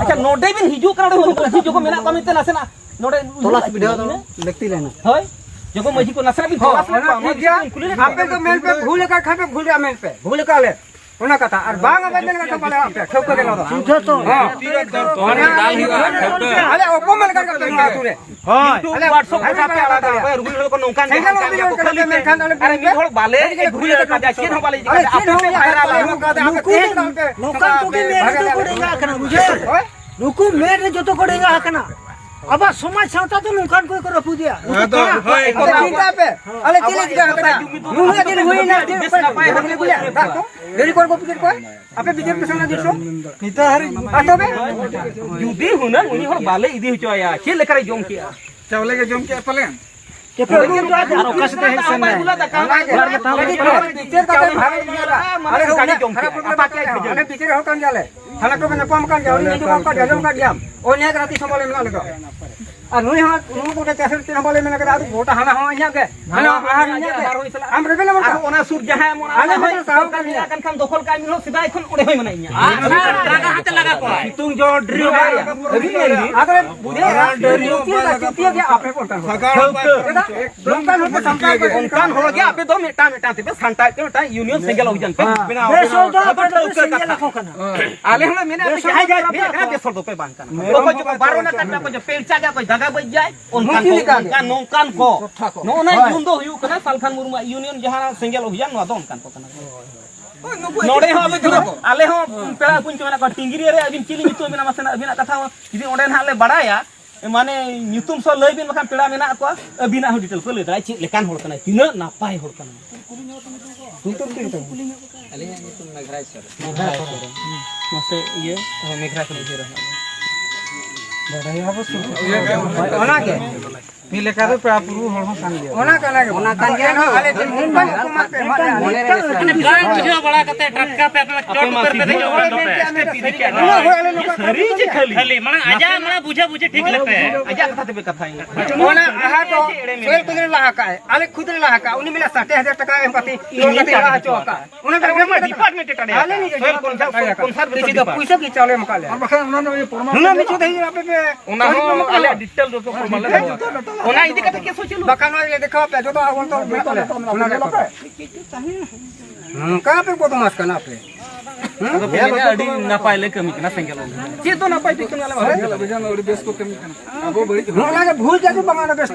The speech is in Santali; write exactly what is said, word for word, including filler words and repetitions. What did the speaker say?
ᱟᱪᱪᱷᱟ, ᱱᱚᱰᱮ ᱵᱤᱱ ᱦᱤᱡᱩᱜ ᱠᱟᱱᱟ, ᱱᱚᱰᱮ ᱢᱟᱹᱡᱷᱤ ᱡᱚᱠᱷᱚᱱ ᱢᱮᱱᱟᱜ ᱠᱚᱣᱟ ᱢᱮᱱᱛᱮ ᱱᱟᱥᱮᱱᱟᱜ ᱱᱚᱰᱮ ᱛᱚᱞᱟᱥ ᱵᱤᱰᱷᱟᱹᱣ ᱫᱚ ᱞᱟᱹᱠᱛᱤ ᱞᱮᱱᱟ᱾ ᱦᱳᱭ, ᱡᱚᱠᱷᱚᱱ ᱢᱟᱹᱡᱷᱤ ᱠᱚ ᱱᱟᱥᱮᱱᱟᱜ ᱵᱤᱱ ᱦᱚᱸ, ᱛᱚᱞᱟᱥ ᱞᱮᱫ ᱚᱱᱟ ᱠᱚᱣᱟ, ᱴᱷᱤᱠ ᱢᱟᱹᱡᱷᱤ ᱜᱮᱭᱟ᱾ ᱠᱚ ᱠᱩᱞᱤ ᱞᱮᱫ ᱟᱯᱮ ᱠᱚᱣᱟ᱾ ᱫᱚ ᱢᱮᱱ ᱯᱮ, ᱵᱷᱩᱞ ᱟᱠᱟᱫ ᱠᱷᱟᱱ ᱯᱮ ᱵᱷᱩᱞ ᱟᱠᱟᱫ ᱞᱮ, ᱚᱱᱟ ᱠᱟᱛᱷᱟ᱾ ᱟᱨ ᱵᱟᱝ ᱟᱵᱮᱱ ᱢᱮᱱ ᱠᱟᱛᱷᱟ ᱵᱟᱞᱮ ᱟᱯᱮ ᱴᱷᱟᱹᱣᱠᱟᱹ ᱜᱮ ᱱᱚᱣᱟ ᱫᱚ᱾ ᱦᱚᱸ᱾ ᱟᱞᱮ ᱚᱯᱚᱢᱟᱱ ᱠᱟᱱ ᱠᱟᱯᱮ ᱱᱚᱣᱟ ᱟᱹᱛᱩ ᱨᱮ᱾ ᱦᱳᱭ᱾ ᱟᱞᱮ WhatsApp ᱨᱮ ᱟᱯᱮ ᱟᱲᱟᱜ ᱫᱟᱲᱮᱭᱟᱜᱼᱟ᱾ ᱨᱩᱜᱤ ᱦᱚᱲ ᱠᱚ ᱱᱚᱝᱠᱟᱱ ᱥᱮᱸᱜᱮᱞ ᱜᱮᱭᱟ, ᱚᱱᱠᱟᱱ ᱜᱮᱭᱟ ᱠᱚ, ᱚᱱᱠᱟᱱ ᱠᱷᱟᱹᱞᱤ ᱜᱮᱭᱟ᱾ ᱯᱮ᱾ ᱟᱨ ᱢᱤᱫ ᱦᱚᱲ ᱵᱟᱞᱮ ᱟᱹᱰᱤ ᱜᱮ ᱵᱷᱩᱞ ᱟᱠᱟᱫᱟ, ᱪᱮᱫ ᱦᱚᱸ ᱵᱟᱞᱮ ᱪᱤᱠᱟᱹ ᱟᱞᱮ ᱠᱟᱫᱟ᱾ ᱪᱮᱫ ᱟᱯᱮ ᱦᱚᱸ ᱯᱮ ᱵᱟᱞᱮ ᱵᱷᱟᱭᱨᱟᱞ ᱟᱠᱟᱫᱟ᱾ ᱱᱩᱠᱩ ᱱᱚᱝᱠᱟ ᱫᱚ ᱟᱯᱮ ᱱᱚᱝᱠᱟᱱ ᱠᱚᱜᱮ ᱢᱮᱱ ᱦᱚᱪᱚ ᱠᱚ ᱰᱮᱸᱜᱟ ᱟᱠᱟᱱᱟ, ᱵᱩᱡᱷᱟᱹᱣ? ᱦᱳᱭ᱾ ᱱᱩᱠᱩ ᱢᱮᱫ ᱨᱮ ᱡᱚᱛᱚ ᱠᱚ ᱰᱮᱸᱜᱟ ᱟᱠᱟᱱᱟ᱾ ᱟᱵᱚᱣᱟᱜ ᱥᱚᱢᱟᱡᱽ ᱥᱟᱶᱛᱟ ᱫᱚ ᱱᱚᱝᱠᱟᱱ ᱠᱚᱜᱮ ᱠᱚ ᱨᱟᱹᱯᱩᱫᱮᱜᱼᱟ᱾ ᱱᱩᱠᱩ ᱟᱫᱚ, ᱠᱚᱲᱟ ᱦᱳᱭ, ᱟᱯᱮ ᱪᱤᱱᱛᱟᱹᱭ ᱯᱮ, ᱟᱞᱮ ᱪᱮᱫ ᱞᱮ ᱪᱤᱠᱟᱹ ᱟᱠᱟᱫᱟ? ᱱᱩᱱᱟᱹᱜ ᱫᱤᱱ ᱦᱩᱭᱱᱟ, ᱪᱮᱫ ᱯᱮ ᱵᱟᱯᱮ ᱠᱩᱞᱤ ᱠᱚᱣᱟ? ᱫᱟᱜ ᱠᱚ? ᱜᱟᱹᱰᱤ ᱠᱚᱨᱮ ᱠᱚ ᱯᱤᱪᱟᱹᱨ ᱠᱚᱣᱟ? ᱟᱯᱮ ᱵᱤᱪᱟᱹᱨ ᱯᱮ ᱥᱮ ᱚᱱᱟ ᱫᱤᱱ ᱥᱚ? ᱱᱤᱛᱚᱜ ᱦᱟᱹᱨᱤᱡ ᱟᱨ ᱛᱚᱵᱮ? ᱡᱩᱫᱤ ᱦᱩᱱᱟᱹᱝ ᱩᱱᱤ ᱦᱚᱲ ᱵᱟᱞᱮ ᱤᱫᱤ ᱦᱚᱪᱚ ᱟᱭᱟ, ᱪᱮᱫ ᱞᱮᱠᱟᱨᱮ ᱡᱚᱢ ᱠᱮᱜᱼᱟ? ᱪᱟᱣᱞᱮ ᱜᱮ ᱡᱚᱢ ᱠᱮᱜᱼᱟ ᱯᱟᱞᱮᱱ? ᱟᱨ ᱚᱠᱟ ᱥᱮᱫ ᱦᱮᱡ ᱥᱮᱱ ᱱᱟᱭ? ᱚᱱᱟ ᱜᱮ᱾ ᱵᱤᱪᱟᱹᱨ ᱠᱟᱛᱮ ᱵᱷᱟᱜᱮ ᱜᱮᱭᱟ᱾ ᱟᱞᱮ ᱫᱚ ᱩᱱᱟᱹᱜ ᱠᱷᱟᱨᱟᱯ ᱨᱮ ᱢᱮᱱᱟᱜ ᱞᱮᱭᱟ᱾ ᱟᱞᱮ ᱵᱤᱪᱟᱹᱨ ᱦᱚᱲ ᱠᱟᱱ ᱜᱮᱭᱟᱞᱮ᱾ ᱛᱷᱟᱱᱟ ᱠᱚᱨᱮ ᱧᱟᱯᱟᱢ ᱠᱟᱱ ᱜᱮᱭᱟ᱾ ᱩᱱᱤ ᱧᱩᱛᱩᱢ ᱵᱟᱢ ᱠᱟᱜ ᱜᱮᱭᱟ, ᱟᱸᱡᱚᱢ ᱠᱟᱜ ᱜᱮᱭᱟᱢ᱾ ᱚ, ᱱᱤᱭᱟᱹ ᱜᱮ ᱨᱟᱛᱤ ᱥᱚᱢᱵᱚᱞ ᱨᱮ ᱢᱮᱱᱟᱜ ᱞᱮᱫᱚ᱾ ᱟᱨ ᱱᱩᱭ ᱦᱚᱸ, ᱱᱩᱭ ᱠᱚᱜᱮ ᱪᱟᱥ ᱨᱮ ᱪᱮᱫ ᱦᱚᱸ ᱵᱟᱞᱮ ᱢᱮᱱ ᱠᱟᱫᱟ᱾ ᱟᱨ ᱜᱚᱴᱟ ᱦᱟᱱᱟ ᱦᱚᱸ ᱤᱧᱟᱹᱜ ᱜᱮ᱾ ᱦᱟᱱᱟ ᱦᱚᱸ ᱟᱦᱟᱨ ᱤᱧᱟᱹᱜ ᱜᱮ᱾ ᱟᱨ ᱚᱱᱟ ᱥᱩᱨ ᱡᱟᱦᱟᱸᱭ ᱟᱢ ᱚᱱᱟ ᱟᱞᱮ ᱦᱚᱸ ᱦᱚᱸ ᱥᱟᱦᱟᱣ ᱠᱟᱱ ᱜᱮᱭᱟ᱾ ᱠᱟᱱ ᱠᱷᱟᱱ ᱫᱚᱠᱷᱚᱞ ᱠᱟᱜ ᱢᱮ, ᱥᱮᱫᱟᱭ ᱠᱷᱚᱱ ᱚᱸᱰᱮ ᱦᱚᱸᱭ ᱢᱮᱱᱟᱜ ᱤᱧᱟ᱾ ᱟᱨ ᱚᱱᱟ ᱞᱟᱜᱟ ᱦᱟᱛᱮ ᱞᱟᱜᱟ ᱠᱚᱣᱟ᱾ ᱥᱤᱛᱩᱝ ᱡᱚ ᱰᱨᱤᱞ ᱵᱟᱭ ᱟᱹᱵᱤᱱ ᱢᱮᱱ ᱫᱤᱱ᱾ ᱟᱫᱚ ᱵᱩᱡᱷᱟᱹᱣ ᱪᱮᱫ ᱞᱮᱠᱟ ᱪᱮᱫ ᱜᱮ ᱟᱯᱮ ᱠᱚ ᱚᱱᱠᱟ᱾ ᱥᱟᱜᱟᱲ ᱪᱮᱫᱟᱜ? ᱱᱚᱝᱠᱟᱱ ᱦᱚᱲ ᱠᱚ ᱥᱟᱱᱛᱟᱲ ᱠᱚ ᱚᱱᱠᱟᱱ ᱦᱚᱲ ᱜᱮ ᱟᱯᱮ ᱫᱚ ᱢᱤᱫᱴᱟᱝ ᱢᱤᱫᱴᱟᱝ ᱛᱮᱯᱮ ᱥᱟᱱᱛᱟᱲ ᱛᱮ ᱢᱤᱫᱴᱟᱝ ᱤᱭᱩᱱᱤᱭᱚᱱ ᱥᱮᱸᱜᱮᱞ ᱚᱵᱷᱤᱡᱟᱱ ᱯᱮ ᱵᱮᱱᱟᱣ ᱵᱮᱥ ᱦᱚᱲ ᱫᱚ ᱠᱟᱫᱟ᱾ ᱟᱯᱮ ᱫᱚ ᱴᱷᱟᱹᱣᱠᱟᱹ ᱥᱮᱸᱜᱮᱞ ᱠᱟᱛᱷᱟ᱾ ᱟᱠᱚ ᱠᱟᱱᱟ᱾ ᱟᱞᱮ ᱦᱚᱸᱞᱮ ᱢᱮᱱᱮᱫ ᱵᱮᱥ ᱡᱟᱦᱟᱸᱭ ᱦᱚᱲ ᱫᱚ ᱡᱟᱦᱟᱸᱭ ᱟᱯᱮ ᱵᱮᱥ ᱦᱚᱲ ᱫᱚᱯᱮ ᱵᱟᱝ ᱠᱟᱱᱟ᱾ ᱢᱮᱨᱚᱢ ᱚᱠᱚᱭ ᱪᱚᱠᱚ ᱵᱟᱨᱚᱱ ᱟᱠᱟᱫ ᱯᱮᱭᱟ, ᱚᱠᱚᱭ ᱪᱚ ᱯᱮᱲᱪᱟ ᱜᱮ, ᱚᱠᱚᱭ ᱫᱟᱜᱟ ᱵᱟᱹᱡ ᱡᱟᱭ, ᱚᱱᱠᱟᱱ ᱢᱩᱨᱛᱤ ᱠᱚ, ᱞᱮᱠᱟ ᱜᱮ᱾ ᱚᱱᱠᱟᱱ ᱱᱚᱝᱠᱟᱱ ᱠᱚ᱾ ᱱᱚᱜᱼᱚ ᱱᱟ ᱦᱳᱭ᱾ ᱡᱩᱱ ᱫᱚ ᱦᱩᱭᱩᱜ ᱠᱟᱱᱟ ᱥᱟᱞᱠᱷᱟᱱ ᱢᱩᱨᱢᱩᱣᱟᱜ ᱤᱭᱩᱱᱤᱭᱚᱱ ᱡᱟᱦᱟᱸ ᱥᱮᱸᱜᱮᱞ ᱚᱵᱷᱤᱡᱟᱱ, ᱱᱚᱣᱟ ᱫᱚ ᱚᱱᱠᱟᱱ ᱠᱚ ᱠᱟᱱᱟ᱾ ᱱᱚᱰᱮ ᱦᱚᱸ ᱟᱵᱤᱱ ᱟᱞᱮ ᱦᱚᱸ ᱯᱮᱲᱟ ᱠᱩᱧ ᱠᱚ ᱢᱮᱱᱟᱜ ᱠᱚᱣᱟ, ᱴᱤᱝᱜᱤᱨᱤᱭᱟᱹ ᱨᱮ ᱟᱹᱵᱤᱱ ᱪᱤᱞᱤ ᱧᱩᱛᱩᱢ ᱢᱮᱱᱟᱜᱼᱟ, ᱢᱟᱥᱮᱱᱟᱜ ᱟᱹᱵᱤᱱᱟᱜ ᱠᱟᱛᱷᱟ ᱦᱚᱸ ᱡᱩᱫᱤ ᱚᱸᱰᱮ ᱱᱟᱦᱟᱜ ᱞᱮ ᱵᱟᱲᱟᱭᱟ, ᱢᱟᱱᱮ ᱧᱩᱛᱩᱢ ᱥᱚ ᱞᱟᱹᱭ ᱵᱤᱱ, ᱵᱟᱠᱷᱟᱱ ᱯᱮᱲᱟ ᱢᱮᱱᱟᱜ ᱠᱚᱣᱟ, ᱟᱹᱵᱤᱱᱟᱜ ᱦᱚᱸ ᱰᱤᱴᱮᱞ ᱠᱚ ᱞᱟᱹᱭ ᱫᱟᱲᱮᱭᱟᱜᱼᱟ, ᱪᱮᱫ ᱞᱮᱠᱟᱱ ᱦᱚᱲ ᱠᱟᱱᱟᱭ, ᱛᱤᱱᱟᱹᱜ ᱱᱟᱯᱟᱭ ᱦᱚᱲ ᱠᱟᱱᱟᱭ᱾ ᱧᱩᱛᱩᱢ ᱪᱮᱫ ᱛᱟᱢ? ᱟᱹᱞᱤᱧᱟᱜ ᱧᱩᱛᱩᱢ ᱢᱮᱜᱷᱨᱟᱭ ᱥᱚᱨᱮᱱ᱾ ᱢᱮᱜᱷᱨᱟᱭ ᱥᱚᱨᱮᱱ᱾ ᱢᱟᱥᱮ ᱤᱭᱟᱹ, ᱦᱮᱸ, ᱢᱮᱜᱷᱨᱟᱭ ᱥᱚᱨᱮᱱ ᱩᱭᱦᱟᱹᱨᱟ ᱦᱟᱸᱜ᱾ ᱵᱟᱰᱟᱭ ᱦᱚᱸ ᱵᱟᱹᱱᱩᱜ᱾ ᱦᱳᱭ, ᱚᱱᱟᱜᱮ᱾ ᱢᱤᱫ ᱞᱮᱠᱟ ᱫᱚ ᱯᱮᱲᱟ ᱯᱩᱨᱵᱩ ᱦᱚᱲ ᱦᱚᱸ ᱠᱟᱱ ᱜᱮᱭᱟ᱾ ᱚᱱᱟ ᱠᱟᱱᱟ ᱜᱮ᱾ ᱚᱱᱟ ᱠᱟᱱ ᱜᱮᱭᱟ᱾ ᱟᱞᱮ ᱴᱷᱮᱱ ᱢᱚᱱᱮ ᱨᱮ ᱵᱟᱝ ᱵᱩᱡᱷᱟᱹᱣ ᱵᱟᱲᱟ ᱠᱟᱛᱮ ᱴᱟᱴᱠᱟ ᱯᱮ ᱟᱯᱮ ᱪᱚᱴ ᱩᱛᱟᱹᱨ ᱯᱮ ᱫᱮᱡᱚᱜ ᱠᱟᱱ ᱫᱚ ᱯᱮ᱾ ᱦᱳᱭ, ᱟᱞᱮ ᱱᱚᱝᱠᱟ ᱠᱟᱹᱢᱤ ᱠᱟᱱ ᱜᱮᱭᱟ᱾ ᱠᱷᱟᱹᱞᱤ ᱢᱟᱲᱟᱝ ᱟᱡᱟᱜ ᱢᱟᱲᱟᱝ ᱵᱩᱡᱷᱟᱹ ᱵᱩᱡᱷᱤ ᱴᱷᱤᱠ ᱞᱮᱯᱮ᱾ ᱟᱡᱟᱜ ᱠᱟᱛᱷᱟ ᱛᱮᱯᱮ ᱠᱟᱛᱷᱟᱭᱮᱱᱟ᱾ ᱚᱱᱟ ᱟᱦᱟ ᱫᱚ ᱥᱳᱦᱮᱞ ᱠᱷᱩᱫ ᱨᱮ ᱞᱟᱦᱟ ᱠᱟᱜᱼᱟᱭ, ᱟᱞᱮ ᱠᱷᱩᱫ ᱨᱮ ᱞᱟᱦᱟ ᱠᱟᱜᱼᱟ, ᱩᱱᱤ ᱢᱮᱱᱟ ᱥᱟᱴᱮ ᱦᱟᱡᱟᱨ ᱴᱟᱠᱟ ᱮᱢ ᱠᱟᱛᱮ ᱤᱧ ᱞᱟᱦᱟ ᱦᱚᱪᱚ ᱟᱠᱟᱫ᱾ ᱚᱱᱟ ᱫᱚ ᱚᱱᱟ ᱢᱟ department ᱮ ᱴᱟᱰᱮ ᱟᱞᱮ ᱟᱠᱟᱫ᱾ ᱱᱤᱡᱮ ᱥᱳᱭᱮᱵ ᱠᱚᱱᱥᱟᱞ-, ᱠᱚᱱᱥᱟᱞ ᱠᱤᱪᱷᱩ ᱫᱚ ᱰᱤᱯᱟᱨᱴᱢᱮᱱᱴ᱾ ᱯᱩᱭᱥᱟᱹ ᱜᱮ ᱪᱟᱣᱞᱮ ᱮᱢ ᱟᱠᱟᱫ ᱞᱮᱭᱟ᱾ ᱟᱨ ᱵᱟᱠᱷᱟᱱ ᱚᱱᱟ ᱫᱚ ᱤᱭᱟᱹ ᱯᱨᱚᱢᱟᱱ ᱱᱩᱱᱟᱹᱜ ᱢᱤᱪᱷᱩ ᱫᱚ ᱦᱤᱡᱩᱜ ᱟᱯᱮ ᱯᱮ ᱚᱱᱟ ᱦᱚᱸ ᱟᱞᱮᱭᱟᱜ detail ᱡᱚᱛᱚ ᱯᱨᱚᱢᱟᱱ ᱞᱮ ᱮᱢᱟ᱾ ᱚᱱᱟ ᱤᱫᱤ ᱠᱟᱛᱮ ᱠᱮᱥ ᱦᱚᱸ ᱪᱟᱹᱞᱩ᱾ ᱵᱟᱠᱷᱟᱱ ᱱᱚᱜᱼᱚᱭ ᱞᱮ ᱫᱮᱠᱷᱟᱣ ᱯᱮ, ᱡᱚᱛᱚ ᱟᱵᱚ ᱫᱚ ᱢᱮᱱᱟᱜ ᱞᱮᱭᱟ᱾ ᱚᱱᱟ ᱨᱮ ᱱᱚᱝᱠᱟ ᱯᱮ ᱵᱚᱫᱢᱟᱥ ᱠᱟᱱᱟ ᱯᱮ᱾ ᱦᱮᱸ? ᱟᱫᱚ ᱯᱮ ᱢᱮᱱᱟ ᱟᱹᱰᱤ ᱱᱟᱯᱟᱭ ᱞᱮ ᱠᱟᱹᱢᱤ ᱠᱟᱱᱟ ᱥᱮᱸᱜᱮᱞ ᱚᱝ᱾ ᱪᱮᱫ ᱫᱚ ᱱᱟᱯᱟᱭ ᱯᱮ ᱠᱟᱹᱢᱤ ᱟᱞᱮ ᱢᱟ ᱵᱟᱲᱟᱭ ᱜᱮ ᱵᱟᱞᱮ᱾ ᱟᱹᱰᱤ ᱵᱮᱥ ᱠᱚ ᱠᱟᱹᱢᱤ ᱠᱟᱱᱟ᱾ ᱟᱵᱚ ᱵᱟᱹᱲᱤᱡ ᱦᱚᱸ ᱚᱱᱟ ᱜᱮ ᱵᱷᱩᱞ ᱡᱟᱹᱱᱤᱡ ᱵᱟᱝ, ᱚᱱᱟ ᱵᱮᱥ᱾